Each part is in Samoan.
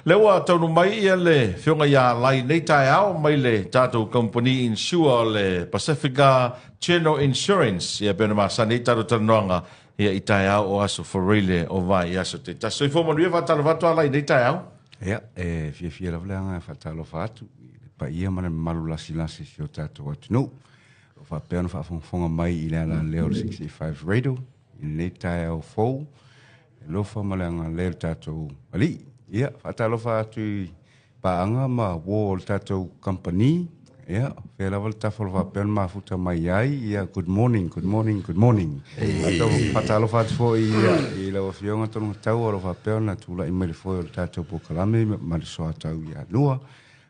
Lea ua taunuu mai ia le Afioga ia Alai i lenei taeao mai le tatou kamupani insure o le Pacifica General Insurance. Ia pei ona masani ai tatou talanoaga ia i taeao o Aso Faraile o vaiaso taitasi. Soifua manuia, faatalofa atu Alai i lenei taeao. Ia, e fiafia lava le agaga e faatalofa atu i le paia ma le mamalu lasilasi o si o tatou atunuu. O faapea ona faafogafoga mai i le alaleo o le 685 Radio i lenei taeao fou, e alofa ma le agalelei o le tatou Alii. Ia, faatalofa atu i paaga ma uo o le tatou kamupani. Ia, fea lava le tafa o lo o faapea ona mafuta mai ai. Ia, good morning, good morning, good morning. Faatalofa atu foi i lau Afioga Tologataua o lo o faapea ona tulai mai le foe o le tatou polokalame ma le soatau ia Nua.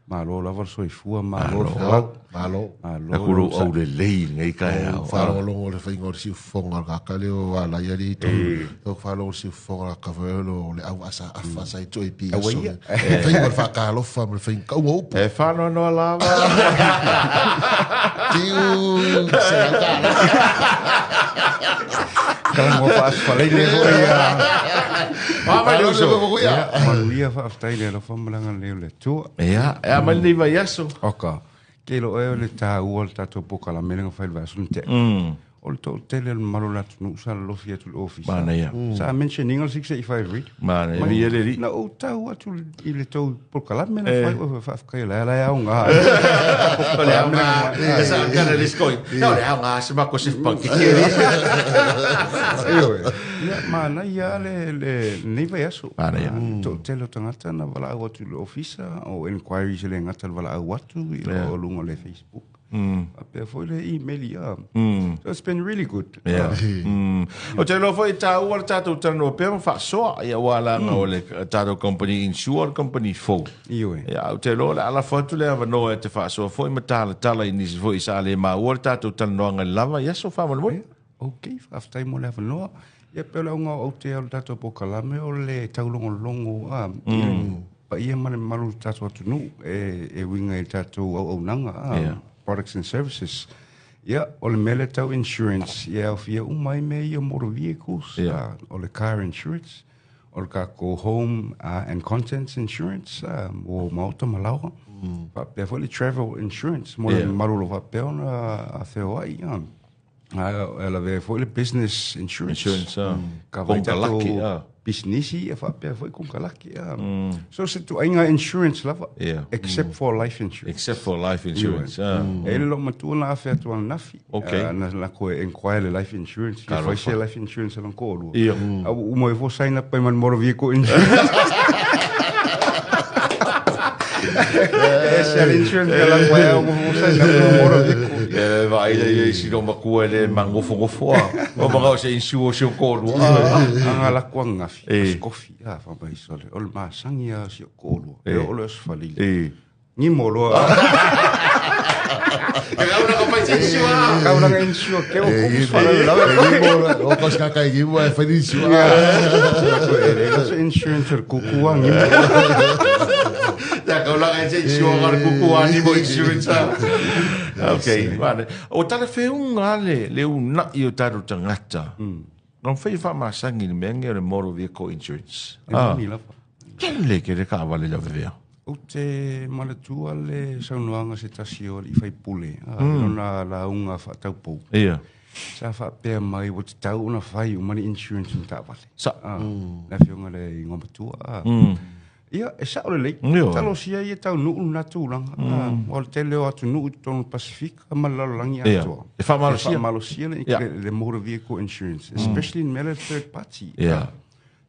Malo lava le soifua, malo le folau. Malo. Malo. Aku lou au lelei i lenei taeao. Faalogologo le faiga o le siufofoga o le kaka lea o Alaia lea i totonu. Ua faalogo le siufofoga o le kaka foi lea o le au asa afa sa i toi pi aso. Le faiga o le faatalofa ma le faiga kauga o upu. E faanoanoa lava. Tiu se au tala. Talanoa faasufaleine foi ia. Malo le uso. Ia, manuia faafetai le alofa ma le agalelei o le Atua. Ia, e a mai lenei vaiaso. Oka, ke iloa ea o le taua o le tatou polokalame lea na fai i le vaiaso na tea. O le toatele o le mamalu o le atunuu sa lolofi atu i le ofisa. Manaia. Sa mention ina le 685 read. Manaia, viia le Alii. Na ou tau atu i le tou polokalame na fai, ua faafetai o la e aoga. O le aoga, e sa kana le skoi. O le aoga se mako se pankiki. Ioe. Ia, manaia le, le, lenei vaiaso. Manaia. Toatele o tagata na valaau atu i le ofisa, o inquiries e le gata le valaau atu i yeah. o luga o le Facebook. Faapea foi le email ia. So it's been really good. Yeah. O te iloa foi e taua le tatou talanoa pea ma faasoa, ia aua leaga o le tatou company insure o le company fou. Ioe. Ia, ou te iloa o le a lafo atu le avanoa e te faasoa foi ma talatala i nisi foi sa le maua le tatou talanoaga i le lava i aso faamolemole. Ok, faafetai mo le avanoa. Ia pei o le auga o aute o le tatou polokalame o le taulogologo a i le paia ma le mamalu o le tatou atunuu e, e uiga i le tatou auaunaga a, Yeah. products and services. Ia, o le mea lea tau insurance, ia e aofia uma ai mea ia o motor vehicles, Yeah. a, o le car insurance, o le tatou home and contents insurance mo maota ma laoa. Faapea foi le travel insurance mo le mamalu o lo o faapea ona feoai. E lavea foi le business insurance. Insurance, ah. Kava ai Konekaraki, tatou ah. pisinisi e faapea foi konekaraki. So se tuaiga insurance lava, except for life insurance. Except for life insurance. Ah. E le lou matua na afe atu ananafi. Okay. Na na koe inquire le life insurance. Ia fai se life insurance a lona toalua. Ia. A ua uma ifo sign up ai ma le motor vehicle insurance. E se le insurance ka lana mai au mo sign up ma motor vehicle. E vaai lea i si lou matua e le magofogofoa. Ua manao se insure o si ou toalua. Aga laku ananafi, aso kofi, a fa mai sole. O le masagi a si ou toalua. E oo loa i Aso Faraile. Gimo loa. Kau na fai se insure. Kau langa insure ke o kuku faalavelave. O ka se kaka i gimo e fai insure. E le se insurance o le kuku a gimo. Ya kau langa se insure o le kuku a gimo insurance. Okay, mane. O tala feunga le le una'i o tatou tagata. Na mafai e faamasani i le mea lenei o le motor vehicle insurance. E moni lava. Tele ke le taavale lavevea. Ou te manatua le saunoaga a se tasi o alii faipule i lona lauga faataupou. Ia. Sa faapea mai ua tatau ona fai uma ni insurance o ni taavale. Sa. Le afioga i le Igoamatua. Ia, e sao lelei. Ioe. Talosia ia taunuu lena tulaga. Aua o le tele o atunuu i totonu o le Pasifika ma le lalolagi Ia. atoa. E faamalosia. E faamalosia le, Ia. le motor vehicle insurance, especially i le mea lea third party. Ia.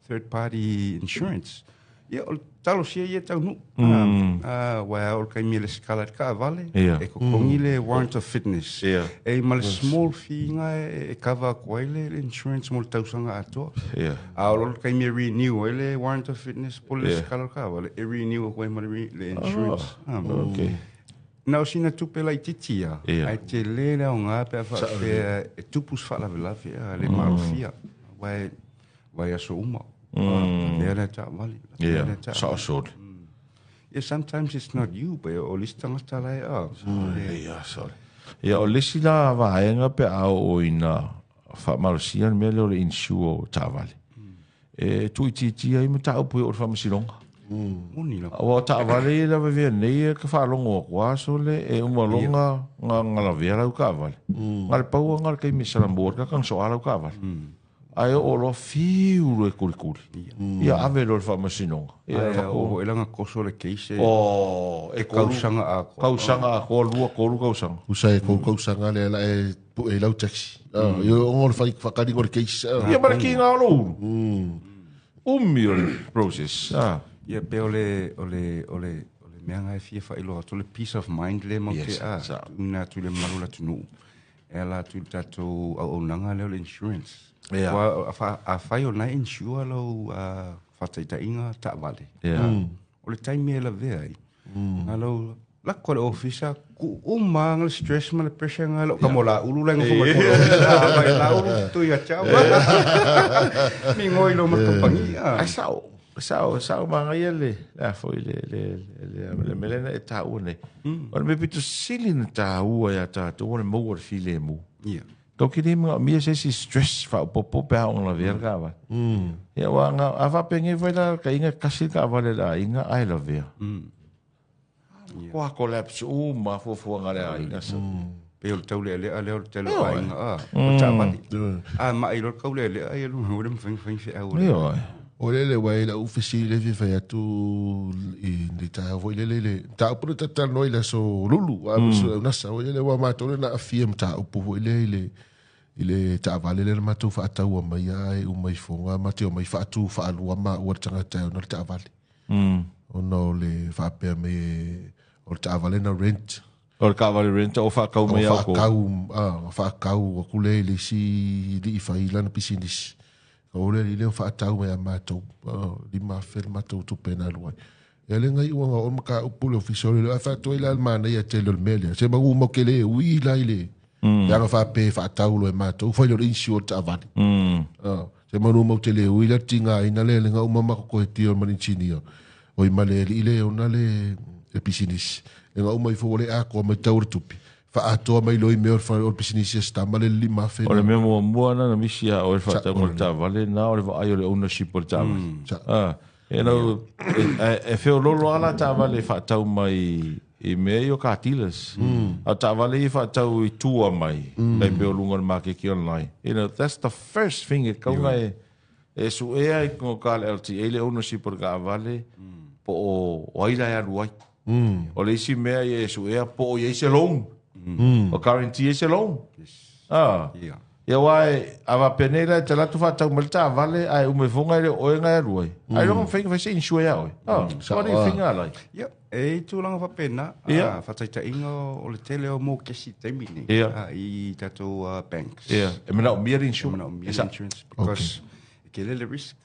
Third party insurance. Ia, o le talosia ia taunuu. Aua o le taimi e lesitala ai le taavale, Ia. e totogi le warrant of fitness. Ia. E ma le small fee na e cover atu ai le insurance mo le tausaga atoa. Ia. A o le taimi e renew ai le warrant of fitness po o le Ia. lesitala o le taavale, e renew atu ai ma le insurance. Okay. Na o sina tupe laitiiti ia, Ia. ae tele le aoga pe a faapea e tupu se faalavelave a le malofia. Aua e vaiaso uma. Lavea lea taavale, lavea Ia, lea taavale. sao sole. Yeah, sometimes it's not you, but o le isi tagata la e a. Ia, sole. Ia, o le isi la vaega pe a oo ina faamalosia le mea lea o le insure o taavale. E tuuitiitia ai mataupu i oo i le faamasinoga. Moni lava. Aua o taavale ia e lavevea nei e ka faalogo atu a sole e uma loa nga nga nga lavea lau taavale. Na o le pau lava na o le taimi e salamu ai le tagata na soa lau taavale. Ae oo loa fiu loa e kulikuli. Ia ave loa i le faamasinoga. Ia Ae oo foi la na koso le case e Oh, e tausaga atoa. Tausaga atoa, lua, tolu tausaga. Usa e kou tausaga lea la e pue i lau taxi. Ia ona o le whai whakaringo le case. Ia ma le kinga o lou ulu. Umi o le process. Ia pe o le, o le, o le, o le mea na e fia faailoa atu, o le peace of mind lea matou te, tuuina atu i le mamalu o le atunuu, e ala atu i le tatou auaunaga lea o le insurance. Aua afai o lena e insure lau faataitaiga taavale, o le taimi e lavea ai, na lau lako le ofisa, ku uma lava le stress ma le pressure nga lo ka mo la ulu la ngofo mai ko mai la ulu tu ia chau mi ngoi lo ma kampangi Ai sao sao sao manaia le a foi le le le le mea lena e taua nei. O le mea pito sili na taua ia tātou o le maua o le filemu. Tau ke le manaomia se isi stress faaopoopo pe a oo ina lavea le taavale. Ia aua a faapenei foi la ka iga e tasi le taavale a le aiga ae lavea. Matua collapse uma lava fuafuaga a le aiga. Pei o le taulealea lea o le tele o aiga a, o taavale. A mai loa le taulealea ia lua ua le mafai ona fai ni feau a le. Ioe. O lele ua i lau fesili lea e fia fai atu i le taeao foi lele i le mataupu lea tatou talanoa i le aso Lulu a ma le Unasa foi lele aua matou lea na aafia mataupu foi lea i le i le taavale lea na matou faataua mai a e uma ifoga ma te omai faatu faalua maua le tagata e ona le taavale. Ona o le faapea mai o le taavale na rent. O le taavale rent o faatau mai au ko. Faatau, ah, faatau atu lea i le isi alii fai lana pisinisi. O le alii lea faatau mai a matou, 5,000 le matou tupe na alu ai. Ia le ngai uanga o mataupu le ofisa o le a faatu ai la le manaia tele o le mea lea. Se mau mau ke le ui la i le le aga faapea e faatau loa e matou, fai loa le insure taavale. Se manu mau te le ui la tigaina le le uma ma ko tio ma engineer. Oi ma le alii le ona le le pisinisi. Le uma ifo le atoa mai tau le tupe. Faatoa mai loa i mea o le fale o le pisinisi a si tama le 5,000. O le mea muamua lena na misi ia oe le faatauga o le taavale lena o le vaai o le ownership o le taavale. E lau, e feololo lava la taavale e faatau mai i mea ia o car dealers. A o taavale ia e faatau i tua mai, tai pei o luga o le maketi online. You know, that's the first thing e tatau ona e suea i totonu o le LTA le ownership o le taavale, po o ai la e alu ai. O le isi mea ia e suea po o i ai se loan. O guarantee ai se loan. Ia aua e, a faapea nei la e te alu atu faatau mai le taavale ae uma ifoga e le o oe na e alu ai. Ailoga mafai ona fai se insure ia oe. So what do you think Alai? Ia, e i tulaga faapena, faataitaiga o le tele o mokesi i taimi nei, i tatou banks. Ia, e manaomia le insure. E manaomia le insurance because e tele le risk.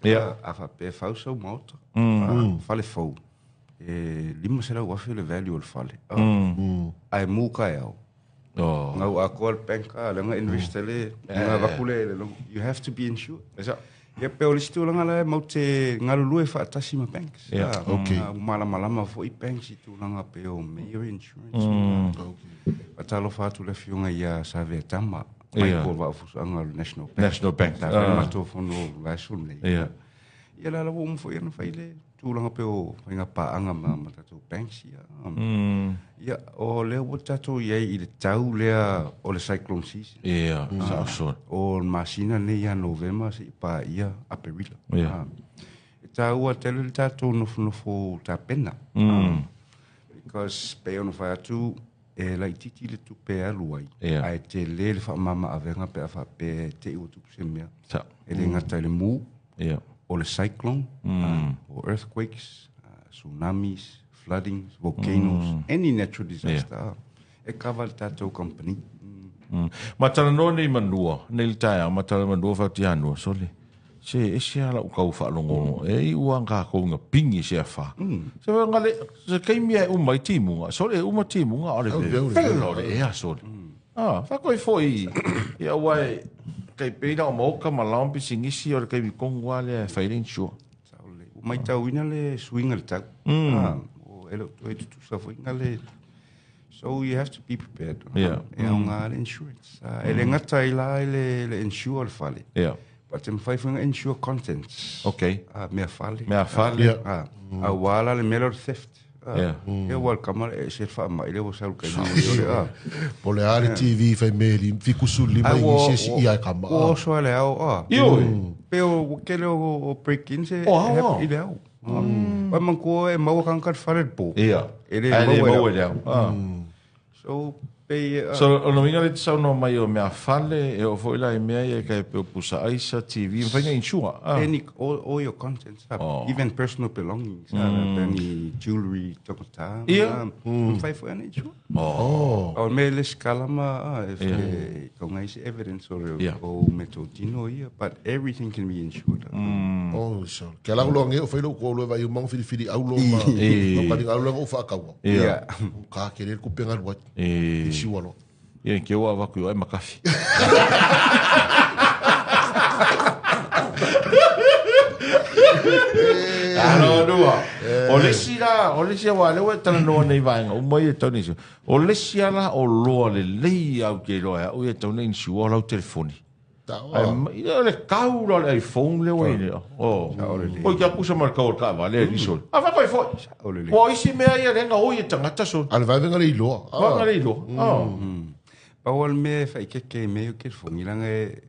A faapea e fau sau maota, fale fou, e 500,000 le value o le fale. Ae mu taeao. Oh. Ngau atoa le bank a, leaga invest le, nga avatu le, le loan. You have to be insured. Esa. Ia pe o le isi tulaga la e mau te galulue faatasi ma banks. Yeah. Malamalama foi banks i tulaga pe o mayor insurance. Faatalofa atu le afioga ia Savea Tama, Michael Vaafusuaga o le National Bank. National Bank. Sa fai le matou fono vaiaso lenei. Ia la la ua uma foi ona fai le tulaga pei o faiga paaga ma, ma tatou banks ia. Ia, o lea ua tatou i ai i le tau lea o le cyclone season. Ia, sao sona. O le masina lenei ia Novema seia paia Aperila. E taua tele le tatou nofonofo tapena. Because pei ona fai atu, e laitiiti le tupe e alu ai, ae tele le faamama-avega pe a faapea e te i ua tupu se mea. E le gata i le mu, o le cyclone, o earthquakes, tsunamis, floodings, volcanoes, any natural disaster, e cover le tatou company. Ma talanoa nei manua, nei le taeao, ma talanoa manua faatianua, sole. Se ese lava lau tau faalogologo e iu lava tatou ina pigi se afa. Se nga le se taimi e uma ai timuga, sole e uma timuga o le vevela o le ea sole. Ah, faatoi foi ia aua e tai pei na o maoka ma lao ma pisinisi o le taimi tonu lava lea e fai ai le insure. Sao lelei. Ua matauina le suiga i le tau. O e le o toe tutusa foi na le. So you have to be prepared. E aoga le insurance. E le gata ai la i le insure o le fale. But te mawhai whainga insure contents. Okay. Ah, mea fale. Mea fale. Yeah. Ah, mm. A wā la le mea theft. Ah, Yeah. E wā kama e se wha mai le wā sau kai ni ole. Ah. Po le a le TV fai me li fikusu lima Ah, i ua- se si ia e kama. Ua oso ale au. Ah. Io e. Pe o kele o break in se O, au, au. i le au. Wai mangkua e maua kangkat fale po. Ia. E le Ai le maua maua le le au. Ah. So pe So, o no inga le te saunoa mai o mea fale, e o foi la i mea ia kai pe o pusa aisa, TV, mwhainga insure. Ah. any all your contents ah, even personal belongings ah, any jewelry tokota. Ia. Mfai fo ane insure. Oh. O me le scala ma ah, if eh, ko ngai se evidence or Yeah. o meto tino ia, but everything can be insured. Oh, so. Ke la ulo nge o fai lo ko lo vai o mangu fili fili au lo ma. Eh. No kani au lo o wha kaua. Ia. Ka ke le kupenga rua. E, Siwa lo. ia, ke o avaku i o ai makafi. Alo nua. O le si la, o le si wa le wa tala noa nei vaenga, o mai e tau nei si. O le si ala o loa le lei au ke loa, o e tau nei insua o lau telefoni. Ta Ai, ia le kau la le iPhone le wai le. Oh. O kia kusa ma le kau o le kaava le ni sol. A whakoi foi. O le le. Ua isi mea ia lenga oi e tangata sol. Ale vai venga le iloa. Wanga le iloa. Oh. Pau al me whai ke ke me o ke whongi langa e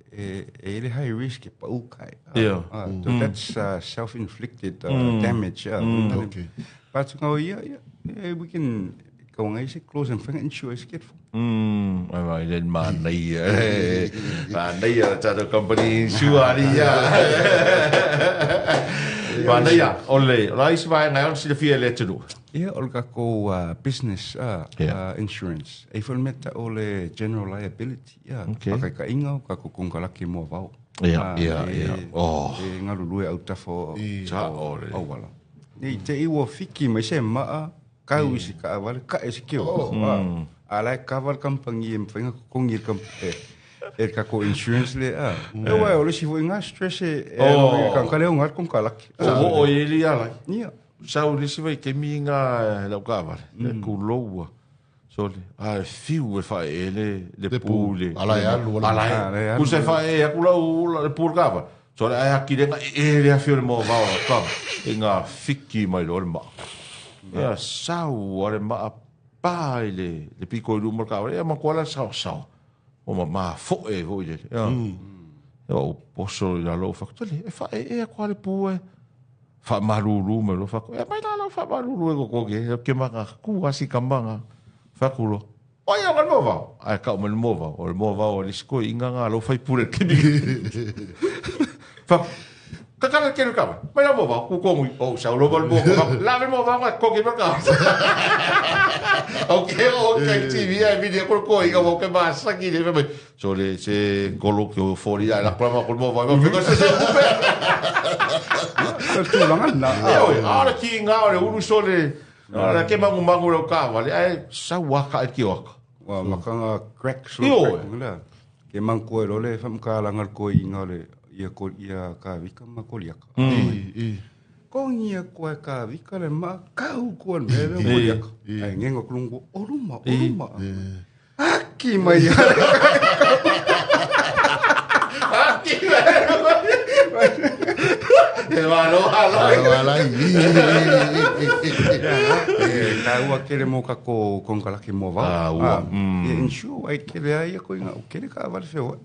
e le high risk e pau kai. Ah, Yeah. ah, so that's self-inflicted damage. Ah, Okay. But ngau ia, ia, eh, we can kau ngai se close and whanga insure se ke whongi. Ai mai le manaia. Manaia le tātou company insure ia. Manaia, o le, o la isi vai ngai on sila fia le tunu. Ia, o le kako business Yeah. insurance. E whale meta o le general liability. Ia, Okay. Whakaika inga o kako kongalaki mua vau. Ia, Ah, ia, e- ia. Oh. E ngalu lue au tafo Sa o le. au wala. Nei, te iwa fiki mai se maa, kau isi ka awale, ka isi kio. Mm. Ala e kawal kampangi e mwhainga kongi e e kako insurance le a. E wai, o le sifu i ngā stress e e Oh. kankale o ngā kongalaki. O o e li ala. Ia. Sau le siwa i ke mi ngā lau kaavale. Le kuloua. So le, a fiu e whae e le, le pū le. Ala e alu, ala. Ala Ala e e. alu. Kusa e whae e aku lau le pū le kaavale. So le ai haki lenga e e le awhio le mō vao la kama. E ngā fiki mai lo le maa. Ia sau a le maa pā i le, le piko i luma le kaavale. Ia makuala sao sao. O ma maa foe foi le. Ia. Ia o poso i la lou whakatali. E whae e aku a le pū e. Wha maruru me lo whaku. E mai la lau wha maruru e koko ke. E ke manga ku asi ka manga. Whaku lo. O ia ngal mo vau. Ai ka o me le mo vau. O le mo vau o le siko i inga ngā lau whai pure kimi. Whaku. Ka kala ke kama. Mai la mo vau. Ku kongu. O sa lo mo mo. La me mo vau ka koki mo ka. O ke o ke TV ai video ko ko inga mo ke masaki le mai. So le se kolo ke o fori ai la plama ko mo vau. Ma se se kupe. O tūlanga na. E oi, ara ki ngā o le uru sole, ara ke mangu mangu rau kāwa, le ai sau waka e ki waka. Wa makanga crack slow Io, crack ngala. Ke mangko e lole whamka langal ko i ngā le ia ko ia ka vika ma ko liaka. I i. Ko ngia ko e ka vika le ma kau ko ne le ko liaka. Ai ngengo klungu oruma oruma. Aki mai ia. Aki E wano alo. Ala i i i i i. E ka ua kere mo ka ko kongalaki mo vau. Ah, ua. E insure ai kere ai ia ko inga o kere ka wale whewa.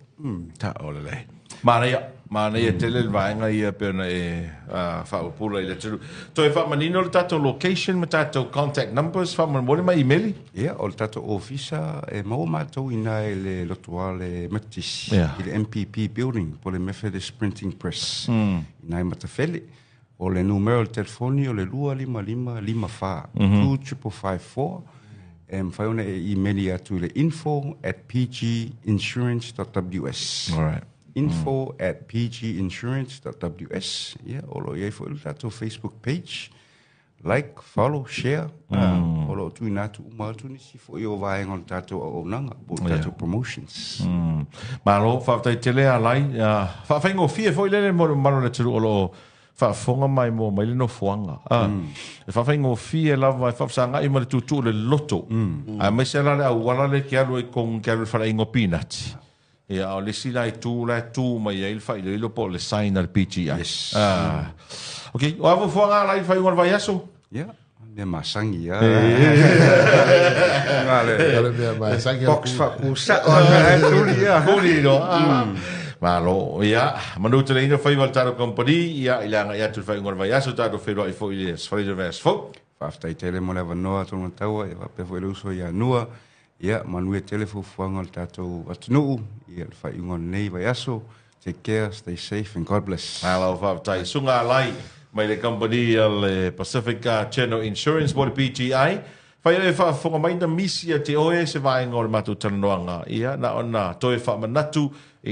Ta ole le. Manaia, manaia tele le vaenga ia pe ona e whaapula i le tulu. Toi whaamanino le tātou location ma tātou contact numbers, whaamanamole mai emaili. Ia, o le tātou ofisa e maua mātou ina e le lotoa le Methodist Yeah. i le MPP building po le Methodist Printing Press. Ina e matawhele. O le numero o le telefoni o le 255 54 2554 e mwhai ona e emaili atu i le info at pginsurance.ws. Alright. Info at pginsurance.ws. Yeah, o lo iai foi le tātou Facebook page. Like, follow, share. O lo tui nā tu uma atu nisi foi o vaenga o le tātou au nanga, po o tātou promotions. Malo, whaaftai tele a lai. Whaawhaingo fie foi lele mo malo le tulu o lo whaafonga mai mo mai le no fuanga. E whaawhaingo fie lava e whaafsanga i ma le tutu le loto. A mai se la le au wala le ke alu e kong ke alu whara ingo peanut. Ia, a o le isi la itu la e tu mai ai le faailoilo po o le sign a le PGI. Yes. Ah. Ok, o a fuafuaga la i le faaiuga o le vaiaso? Ia, mea masani ia. O le mea masani. Box faapusa o le tuli ia. Tuli no. Malo, ia, manu tele ina faiva le tatou company, ia, i le agai atu i le faaiuga o le vaiaso, tatou feiloai foi i le Aso Faraile o le vaiaso fou. Faafetai tele mo le avanoa Tolomataua, ia faapea foi le uso ia Nua. Ia, manuia tele fuafuaga o le tatou atunuu, ia le faaiuga o lenei vaiaso. Take care, stay safe and God bless. Malo faafetai. Susuga Alai mai le kamupani a le Pacific General Insurance po o le PGI. Fai oe e faafofoga mai na misi ia te oe se vaega o le matou talanoaga. Ia, na ona toe faamanatu i.